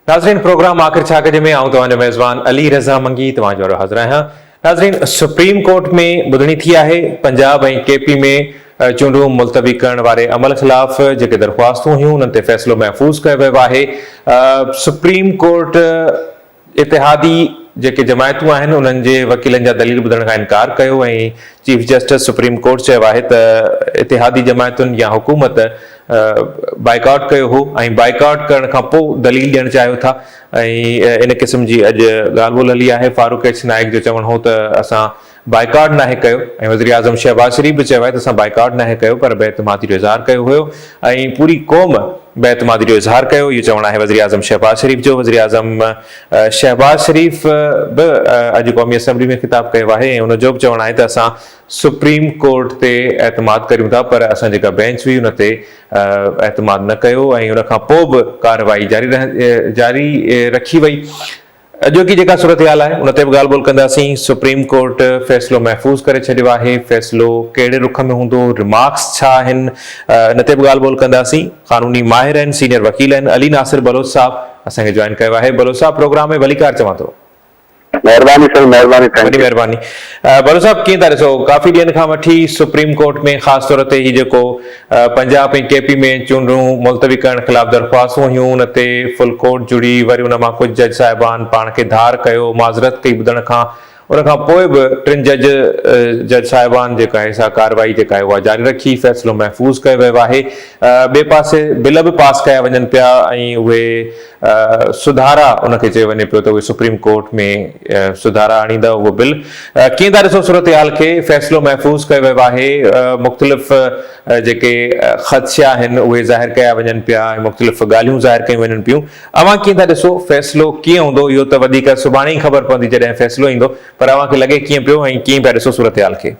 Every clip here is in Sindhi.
ناظرين پروگرام آخر ڇا ڪجي ۾ آئون توهان جو ميزبان علي رضا منگي توهان جو آڏو حاضر آهيان. ناظرين سپريم ڪورٽ ۾ ٻڌڻي ٿي آهي پنجاب ۽ ڪي پي ۾ چونڊون ملتوي ڪرڻ واري عمل خلاف جيڪي درخواستون هيون انهن تي فيصلو محفوظ ڪيو ويو آهي سپريم ڪورٽ اتحادي جيڪي جماعتون آهن انهن جي وڪيلن جا دليل ٻڌڻ کان انڪار ڪيو ۽ چيف جسٽس سپريم ڪورٽ چيو آهي ته اتحادي جماعتن يا حڪومت بائيڪاٽ ڪيو هو ۽ بائيڪاٽ ڪرڻ کان پوء دليل ڏيڻ چاهيو ٿا ۽ ان قسم جي اڄ ڳالهه ٻولهه هلي آهي فاروق ايڇ نائيڪ جو چوڻ هو ته اسان بائيڪاٽ ناهي ڪيو ۽ وزيراعظم شهباز شريف به چيو آهي ته اسان بائيڪاٽ ناهي ڪيو پر بي اعتمادي جو اظهار ڪيو هيو ۽ پوري قوم بي اعتمادي جو اظهار ڪيو اهو چوڻ آهي وزيراعظم شهباز شريف جو وزيراعظم شهباز شريف به اڄ قومي اسيمبلي ۾ خطاب ڪيو آهي ۽ ان جو به چوڻ آهي ته اسان سپريم ڪورٽ تي اعتماد ڪريون ٿا پر اسان جيڪا بينچ هئي ان تي اعتماد نه ڪيو ۽ ان کان پوء به ڪارروائي جاري جاري رکي وئي. اڄوڪي جيڪا صورتحال آهي ان تي به ڳالهه ٻولهه ڪنداسين، سپريم ڪورٽ فيصلو محفوظ ڪري ڇڏيو آهي، فيصلو ڪهڙي رخ ۾ هوندو، ريمارڪس ڇا آهن ان تي به ڳالهه ٻولهه ڪنداسين، قانوني ماهر آهن، سينيئر وڪيل آهن علي ناصر بلوچ صاحب اسان کي جوائن ڪيو آهي، بلوچ صاحب پروگرام ۾ ڀليڪار چوان ٿو. مهرباني سائين مهرباني thank وڏي يو. مهرباني بلوچ صاحب ڪيئن ٿا ڏسو ڪافي ڏينهن کان وٺي سپريم ڪورٽ ۾ خاص طور تي هي جيڪو پنجاب ۽ ڪي پي ۾ چونڊون ملتوي ڪرڻ خلاف درخواستون هيون ان تي فل ڪورٽ جڙي وري ان مان ڪجهه جج صاحبان پاڻ کي ڌار ڪيو معذرت ڪئي ٻڌڻ کان ان کان پوء به ٽن جج جج صاحبان جيڪا آهي سا ڪارروائي جيڪا آهي اها جاري رکي فيصلو محفوظ ڪيو ويو آهي ٻئي پاسي بل به پاس ڪيا وڃن پيا ۽ اهي سڌارا ان کي چيو وڃي پيو ته اهي سپريم ڪورٽ ۾ سڌارا آڻيندا اهو بل ڪيئن ٿا ڏسو صورتحال کي فيصلو محفوظ ڪيو ويو آهي مختلف جيڪي خدشا آهن اهي ظاهر ڪيا وڃن پيا ۽ مختلف ڳالهيون ظاهر ڪيون وڃن پيون اوهان ڪيئن ٿا ڏسو فيصلو ڪيئن هوندو اهو ته وڌيڪ سڀاڻي ئي خبر پوندي جڏهن فيصلو ايندو پر اوهان کي لڳي ڪيئن پيو ۽ ڪيئن پيا ڏسو صورتحال کي.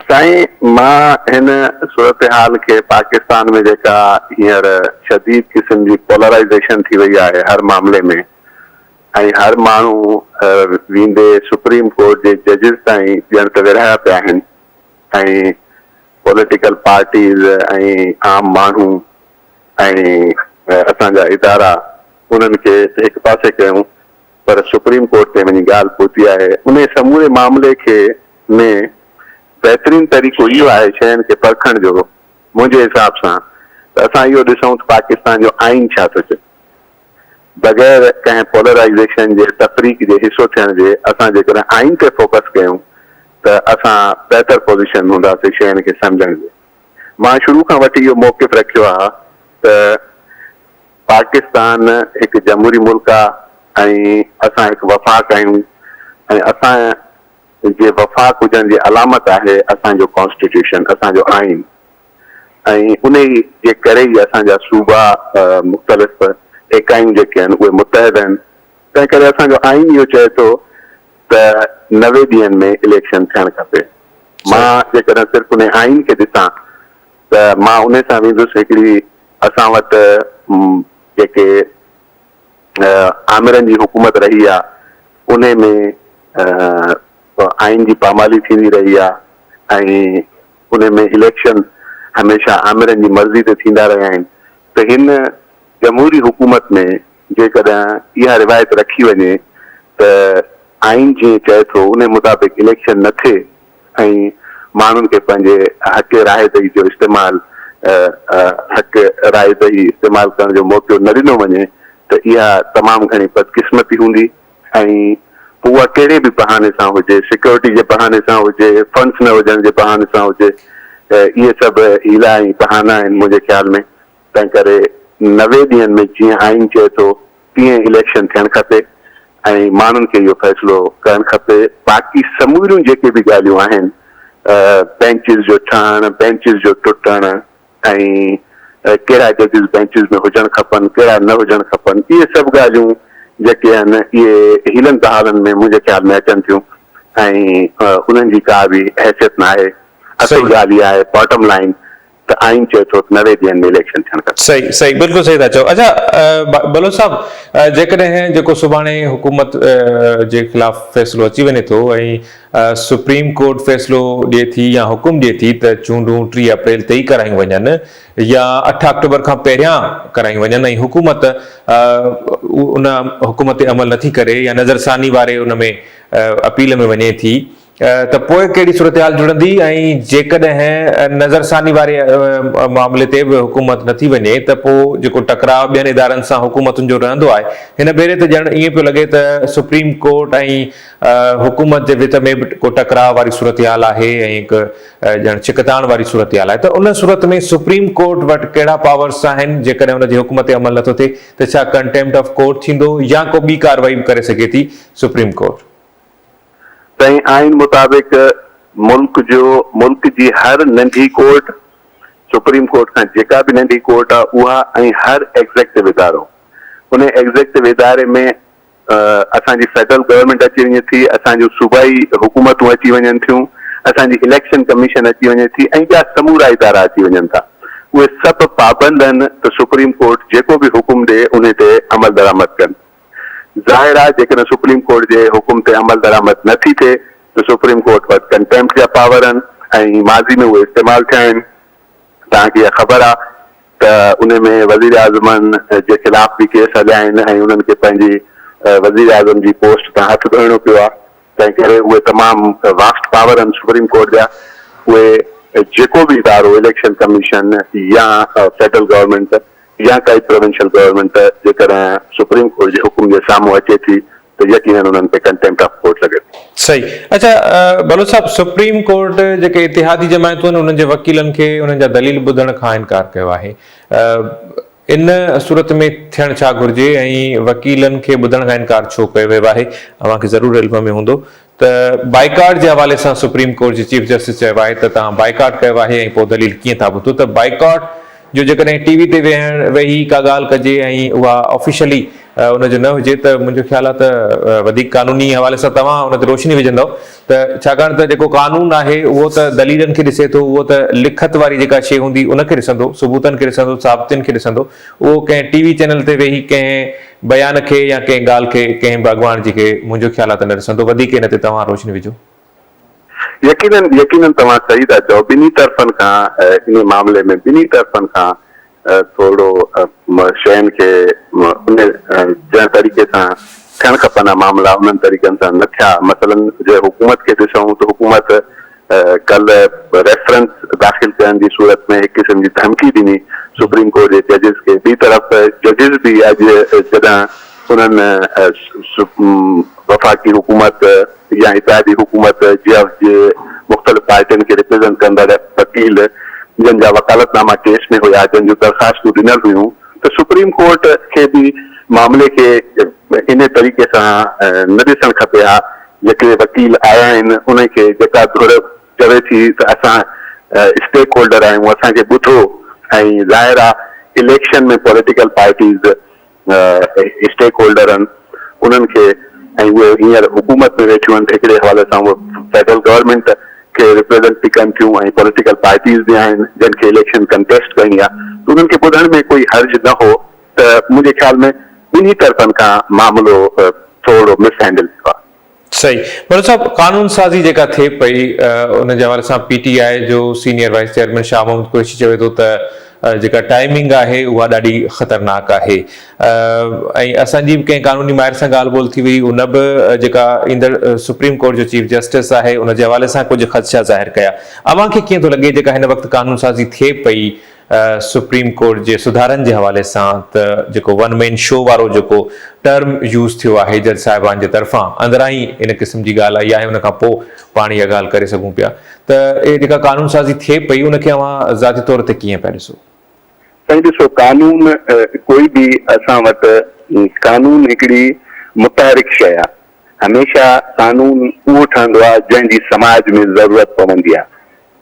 سائين مان هن صورتحال کي پاڪستان ۾ جيڪا هينئر شديد قسم جي پولرائيزيشن ٿي وئي آهي هر معاملي ۾ ۽ هر ماڻهو ويندي سپريم ڪورٽ جي ججز تائين ڄڻ ته ورهايا پيا آهن ۽ پوليٽيڪل پارٽيز ۽ عام ماڻهو ۽ اسان جا ادارا انهن کي هڪ پاسي ڪيون پر سپريم ڪورٽ تائين وڃي ڳالهه پهتي آهي انهي سموري معاملي کي ۾ بهترين طريقو اهو آهي شين کي پرکڻ جو منهنجي حساب سان ته اسان اهو ڏسون ته پاڪستان جو آئين ڇا ٿو چئي بغير ڪنهن پولرائيزيشن جي تفريق جي حصو ٿيڻ جي اسان جيڪڏهن آئين تي فوڪس ڪيون ته اسان بهتر پوزيشن ۾ هونداسين شين کي سمجهڻ جي مان شروع کان وٺي اهو موقف رکيو آهي ته پاڪستان هڪ جمهوري ملڪ آ ۽ اسان هڪ وفاق آهيون ۽ اسان جي وفاق هجڻ جي علامت آهي اسان جو ڪانسٽيٽيوشن اسان جو آئين ۽ انهي جي ڪري ئي اسان جا صوبا مختلف ايڪايون جيڪي آهن اهي متحد آهن تنهن ڪري اسان جو آئين اهو چئي ٿو ته 90 ڏينهن ۾ اليڪشن ٿيڻ کپي مان جيڪڏهن صرف انهي آئين کي ڏسان ته مان انهي سان ويندس هڪڙي اسان وٽ جيڪي آمرن جي حڪومت رهي آ انهي ۾ آئين جي پامالي ٿيندي رهي آ ۽ انهي ۾ اليڪشن هميشه آمرن جي مرضي تي ٿيندا رهيا آهن ته هن جمهوري حڪومت ۾ جيڪڏهن اها روايت رکي وڃي ته آئين جيئن چئي ٿو انهي مطابق اليڪشن نه ٿئي ۽ ماڻهن کي پنهنجي حق راء دهي جو استعمال حق راء دهي استعمال ڪرڻ جو موقعو نه ڏنو وڃي ته اها تمام گهڻي بدقسمتي هوندي ۽ پوء اها ڪهڙي به بهاني سان هجي، سيڪيورٽي جي بهاني سان هجي، فنڊز نه هجڻ جي بهاني سان هجي، اهي سڀ حيلا ۽ بهانا آهن منهنجي خيال ۾، تنهن ڪري 90 ڏينهن ۾ جيئن آئين چئي ٿو تيئن اليڪشن ٿيڻ کپي ۽ ماڻهن کي اهو فيصلو ڪرڻ کپي، باقي سموريون جيڪي به ڳالهيون آهن بينچز جو ٺهڻ، بينچز جو ٽٽڻ ۽ ڪهڙا ججز بينچز ۾ هجڻ کپن ڪهڙا نه هجڻ کپن اهي سڀ ڳالهيون جيڪي آهن اهي هيلن بهالن ۾ منهنجي خيال ۾ اچن ٿيون ۽ انهن جي ڪا به حيثيت ناهي، اصل ڳالهه اها آهي باٽم لائين. ته آئين چئي ٿو ته 90 ڏينهن ۾ اليڪشن ٿيڻ کپي. صحيح صحيح بلڪل صحيح ٿا چئو اڇا بلوچ صاحب جيڪڏهن جيڪو سڀاڻي حڪومت جي خلاف فيصلو اچي وڃي ٿو ۽ سپريم ڪورٽ فيصلو ڏئي ٿي يا حڪم ڏئي ٿي ته چونڊون 30 اپريل تي ئي ڪرايون وڃن يا 8 آڪٽوبر کان پهريان ڪرايون وڃن ۽ حڪومت ان حڪم تي عمل نٿي ڪري يا نظرثاني واري ان ۾ اپيل ۾ وڃي ٿي ته پوء ڪهڙي صورتحال جڙندي ۽ جيڪڏهن نظرثاني واري معاملي تي به حڪومت نٿي وڃي ته پوء جيڪو ٽڪراء ٻين ادارن سان حڪومتن جو رهندو آهي هن ڀيري ته ڄڻ ائين پيو لڳي ته سپريم ڪورٽ ۽ حڪومت جي وچ ۾ به ڪو ٽڪراء واري صورتحال آهي ۽ هڪ ڄڻ ڇڪتاڻ واري صورتحال آهي ته ان صورت ۾ سپريم ڪورٽ وٽ ڪهڙا پاورس آهن جيڪڏهن ان جي حڪم تي عمل نٿو ٿئي ته ڇا ڪنٽيمپٽ آف ڪورٽ ٿيندو يا ڪو ٻي ڪارروائي به ڪري سگهي ٿي سپريم ڪورٽ؟ سائين آئين مطابق ملڪ جو ملڪ جي هر ننڍي ڪورٽ سپريم ڪورٽ کان جيڪا به ننڍي ڪورٽ آ اها ۽ هر ايگزيڪٽو ادارو ان ايگزيڪٽو اداري ۾ اسان جي فيڊرل گورنمينٽ اچي وڃي ٿي اسان جون صوبائي حڪومتون اچي وڃن ٿيون اسان جي اليڪشن ڪميشن اچي وڃي ٿي ۽ ٻيا سمورا ادارا اچي وڃن ٿا اهي سڀ پابند آهن ته سپريم ڪورٽ جيڪو به حڪم ڏي انهي تي عملدرآمد ڪن. ظاهر آهي جيڪڏهن سپريم ڪورٽ جي حڪم تي عملدرآمد نه ٿي ٿئي ته سپريم ڪورٽ وٽ ڪنٽيمپٽ جا پاور آهن ۽ ماضي ۾ اهي استعمال ٿيا آهن. توهان کي اها خبر آهي ته ان ۾ وزيراعظمن جي خلاف به ڪيس هليا آهن ۽ انهن کي پنهنجي وزيراعظم جي پوسٽ تان هٿ ڌوئڻو پيو آهي تنهن ڪري اهي تمام واسٽ پاور آهن سپريم ڪورٽ جا اهي جيڪو به ادارو اليڪشن ڪميشن يا فيڊرل گورنمينٽ يا ڪائي پراونشل گورنمينٽ جيڪڏهن سپريم ڪورٽ جي حڪم جي سامهون اچي ٿي ته يقينن انهن تي ڪنٽيمپٽ آف ڪورٽ لڳندي. صحيح اڇا بلوچ صاحب سپريم ڪورٽ جيڪي اتحادي جماعتون آهن انهن جي وڪيلن کي انهن جا دليل ٻڌڻ کان انڪار ڪيو آهي ان صورت ۾ ٿيڻ ڇا گهرجي ۽ وڪيلن کي ٻڌڻ کان انڪار ڇو ڪيو ويو آهي اوهان کي ضرور علم ۾ هوندو ته بائيڪاٽ جي حوالي سان سپريم ڪورٽ جي چيف جسٽس چيو آهي ته توهان بائيڪاٽ ڪيو آهي ۽ پوء دليل ڪيئن ٿا ٻڌو ته بائيڪاٽ جو جيڪڏهن ٽي وي تي ويهڻ ويهي ڪا ڳالهه ڪجي ۽ اها آفيشلي ان جو نه هجي ته منهنجو خيال آهي ته وڌيڪ قانوني حوالي سان توهان ان تي روشني وجهندؤ ته ڇاڪاڻ ته جيڪو قانون آهي اهو ته دليلن کي ڏسي ٿو اهو ته لکت واري جيڪا شيء هوندي ان کي ڏسندو ثبوتن کي ڏسندو ثابتين کي ڏسندو اهو ڪنهن ٽي وي چينل تي ويهي ڪنهن بيان کي يا ڪنهن ڳالهه کي ڪنهن به اڳواڻ جي کي منهنجو خيال آهي ته نه ڏسندو وڌيڪ ان تي توهان روشني وجهو. يقينن يقينن توهان صحيح ٿا چئو ٻنهي طرفن کان انهي معاملي ۾ ٻنهي طرفن کان ٿورڙو شين کي ان جنهن طريقي سان ٿيڻ کپن ها معاملا انهن طريقن سان نه ٿيا مثلا جي حڪومت کي ڏسون ته حڪومت ڪلهه ريفرنس داخل ڪرڻ جي صورت ۾ هڪ قسم جي ڌمڪي ڏني سپريم ڪورٽ جي ججز کي، ٻي طرف ججز به اڄ جڏهن انهن وفاقي حڪومت يا اتحادي حڪومت جي مختلف پارٽين کي ريپريزنٽ ڪندڙ وڪيل جن جا وڪالت ناما ڪيس ۾ هيا جن جون درخواستون ڏنل هيون ته سپريم ڪورٽ کي به معاملي کي انهي طريقي سان نه ڏسڻ کپي ها جيڪي وڪيل آيا آهن انهن کي جيڪا ڌر چوي ٿي ته اسان اسٽيڪ هولڊر آهيون اسان کي ٻڌو ۽ ظاهر آ election ۾ political parties stakeholder آهن انهن کي ۽ اهي هينئر حڪومت ۾ ويٺيون آهن ته هڪڙي حوالي سان اهي فيڊرل گورنمينٽ کي ريپريزنٽ به ڪن ٿيون ۽ پوليٽيڪل پارٽيز به آهن جن کي اليڪشن ڪنٽيسٽ ڪرڻي آ ته انهن کي ٻڌڻ ۾ ڪوئي حرج نه هو ته منهنجي خيال ۾ ٻنهي طرفن کان معاملو ٿورڙو مس هينڊل ٿيو آهي. صحيح بلوچ صاحب قانون سازي جيڪا ٿئي پئي ان جي حوالي سان پي ٽي آء جو senior vice chairman Shah Muhammad Qureshi چوي ٿو ته جيڪا ٽائمنگ آهي اها ڏاڍي خطرناڪ آهي ۽ اسان جي به ڪنهن قانوني ماهر سان ڳالهه ٻولهه ٿي وئي ان به جيڪا ايندڙ سپريم ڪورٽ جو چيف جسٽس آهي ان جي حوالي سان ڪجهه خدشا ظاهر ڪيا اوهان کي ڪيئن ٿو لڳي جيڪا هن وقت قانون سازي ٿئي پئي سپريم ڪورٽ جي سڌارن جي حوالي سان ته جيڪو ون مين شو وارو جيڪو ٽرم يوز ٿيو آهي جج صاحبان جي طرفان اندران ئي ان قسم جي ڳالهه آئي آهي ان کان پوء پاڻ اها ڳالهه ڪري سگهون پيا ته اهي جيڪا قانون سازي ٿئي پئي ان کي اوهان ذاتي طور تي ڪيئن پيا ڏسو؟ سائين ڏسو قانون ڪوئي به اسان وٽ قانون هڪڙي متحرڪ شيء آهي هميشه قانون اهو ٺهندو آهي جنهن جي سماج ۾ ضرورت پوندي آهي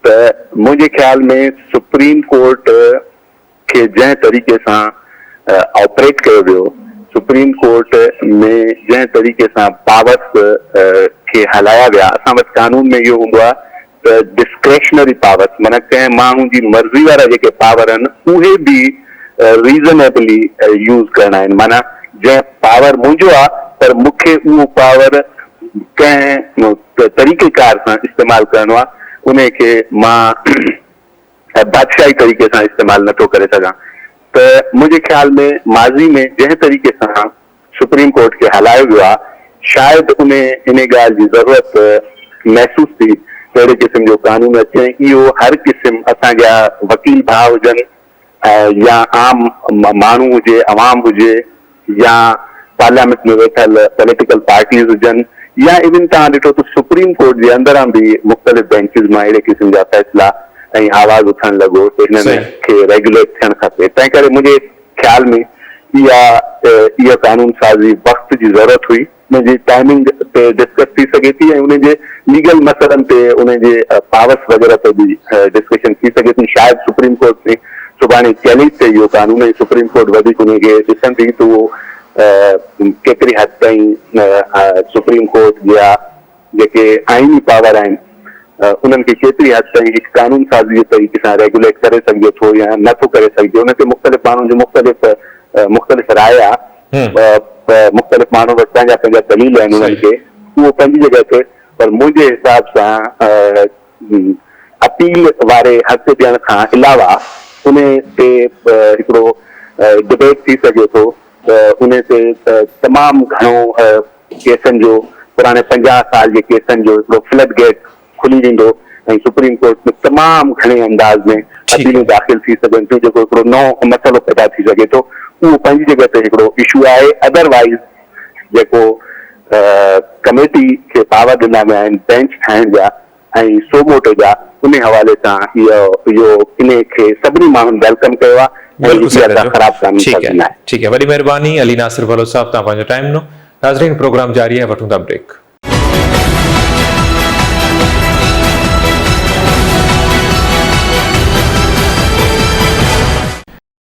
ته منهنجي خيال ۾ سپريم ڪورٽ کي جنهن طريقي سان آپريٽ ڪيو ويو، سپريم ڪورٽ ۾ جنهن طريقي سان پاورس کي هلايا ويا، اسان وٽ قانون ۾ اهو هوندو آهي ته ڊسڪريشنري پاورس معنيٰ ڪنهن ماڻهو جي مرضي وارا جيڪي پاور آهن اهي به ريزنيبلي يوز ڪرڻا آهن معنيٰ جنهن پاور منهنجو آهي پر مون کي اهو پاور ڪنهن طريقي ڪار سان استعمال ڪرڻو آهي انهي کي مان بادشاهي طريقي سان استعمال نٿو ڪري سگهان ته منهنجي خيال ۾ ماضي ۾ جنهن طريقي سان سپريم ڪورٽ کي هلايو ويو آهي شايد انهي انهي ڳالهه جي ضرورت محسوس ٿي ته اهڙي قسم جو قانون اچي ۽ اهو هر قسم اسان جا وڪيل ڀاء هجن يا عام ماڻهو هجي عوام هجي يا پارليامينٽ ۾ ويٺل پوليٽيڪل پارٽيز هجن يا ايون توهان ڏٺو ته سپريم ڪورٽ جي اندران به مختلف بينچز مان اهڙي قسم جا فيصلا ۽ آواز اٿڻ لڳو ته هنن کي ريگيوليٽ ٿيڻ کپي تنهن ڪري منهنجي خيال ۾ اها اها قانون سازي وقت جي ضرورت هئي. ان جي ٽائمنگ تي ڊسڪس ٿي سگهي ٿي ۽ ان جي ليگل مسئلن تي ان جي پاورس وغيره تي به ڊسڪشن ٿي سگهي ٿي شايد سپريم ڪورٽ ۾ سڀاڻي چئلينج ٿئي اهو قانون ۽ سپريم ڪورٽ وڌيڪ ان کي ڏسندي ته اهو ڪيتري حد تائين سپريم ڪورٽ جا جيڪي آئيني پاور آهن انهن کي ڪيتري حد تائين هڪ قانون سازي جي طريقي سان ريگوليٽ ڪري سگهجي ٿو يا نه ٿو ڪري سگهجي ان تي مختلف ماڻهن جون مختلف مختلف راء آ مختلف ماڻهن وٽ پنهنجا پنهنجا دليل آهن انهن کي اهو پنهنجي جڳهه تي پر منهنجي حساب سان اپيل واري حق ڏيڻ کان علاوه ان تي هڪڙو ڊبيٽ ٿي سگهي ٿو ته ان تي تمام گهڻو ڪيسن جو پراڻي 50 سال جي ڪيسن جو هڪڙو فلڊ گيٽ کلي ويندو ۽ سپريم ڪورٽ ۾ تمام گهڻي انداز ۾ اپيلون داخل ٿي سگهن ٿيون جيڪو هڪڙو نئون مسئلو پيدا ٿي سگهي ٿو اهو پنهنجي جڳهه تي هڪڙو اشو آهي ادر وائيز جيڪو ڪميٽي کي پاور ڏنا ويا آهن بينچ ٺاهڻ جا ۽ سو موٽو جا انهي حوالي سان اهو اهو انهي کي سڀني ماڻهن welcome ڪيو آهي ۽ بلڪل اها صحيح ڪا ٿا چئو خراب قانون ٺيڪ سازي آهي ناهي. ٺيڪ آهي وڏي مهرباني علي ناصر بلوچ صاحب توهان پنهنجو ٽائيم ڏنو ناظرين پروگرام جاري آهي وٺون ٿا بريڪ.